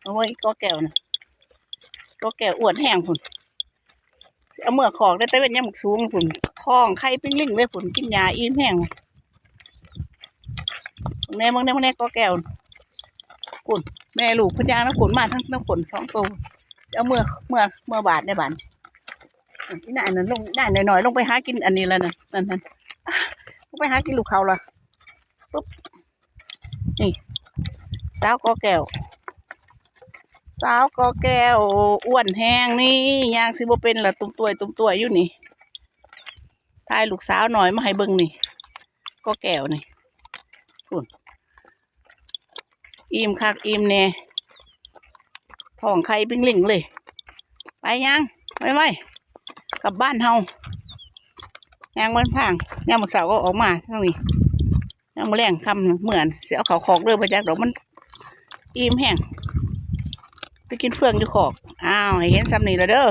ໂອ້ຍ ກໍແກ້ວນະ ກໍແກ້ວອ້ວນແຮງພຸ້ນ ຊິເອົາເມືອຄອກໄດ້ແຕ່ເວັນຍາມບັກສູງພຸ້ນ ທ້ອງໄຂ່ປິງລິງເລີຍພຸ້ນ ກິນຫຍ້າອີ່ມແຮງ ເບິ່ງແດ່ ເບິ່ງແດ່ ເບິ່ງແດ່ ກໍແກ້ວ ພຸ້ນ ແມ່ລູກເພິ່ນຍ່າງນຳພຸ້ນ ມາທັງ ນຳພຸ້ນສອງໂຕ ຊິເອົາເມືອ ເມືອ ເມືອບາດໃນບາດ ອີ່ນາຍນັ້ນລົງ ນາຍນ້ອຍໆລົງໄປຫາກິນອັນນີ້ລະນັ້ນ ນັ້ນໆ ລົງໄປຫາກິນລູກເຂົາລະ ປຶບ ນີ້ ສາວກໍແກ້ວ ສາວກໍແກ້ວ ອ້ວນແຮງນີ້ ຍ່າງຊິບໍ່ເປັນລະ ຕຸ້ມຕ່ວຍ ຕຸ້ມຕ່ວຍຢູ່ນີ້ ຖ່າຍລູກສາວນ້ອຍມາໃຫ້ເບິ່ງນີ້ ກໍແກ້ວນີ້ ພຸ້ນ ອີ່ມຄັກອີ່ມແນ່ ທ້ອງໄຂ່ປິງລິງເລີຍ ໄປຍ່າງ ໄວໆ ກັບບ້ານເຮົາ ຍ່າງເບິ່ງທາງ ຍາມມື້ເຊົ້າກໍອອກມາທາງນີ້ ຍາມມື້ແລງຄ່ຳເມືອ ຊິເອົາເຂົ້າຄອກເດີ ບໍ່ຈັກດອກ ມັນອີ່ມແຮງ ໄປກິນເຟືອງຢູ່ຄອກ ອ້າວ ໃຫ້ເຫັນສ່ຳນີ້ລະເດີ.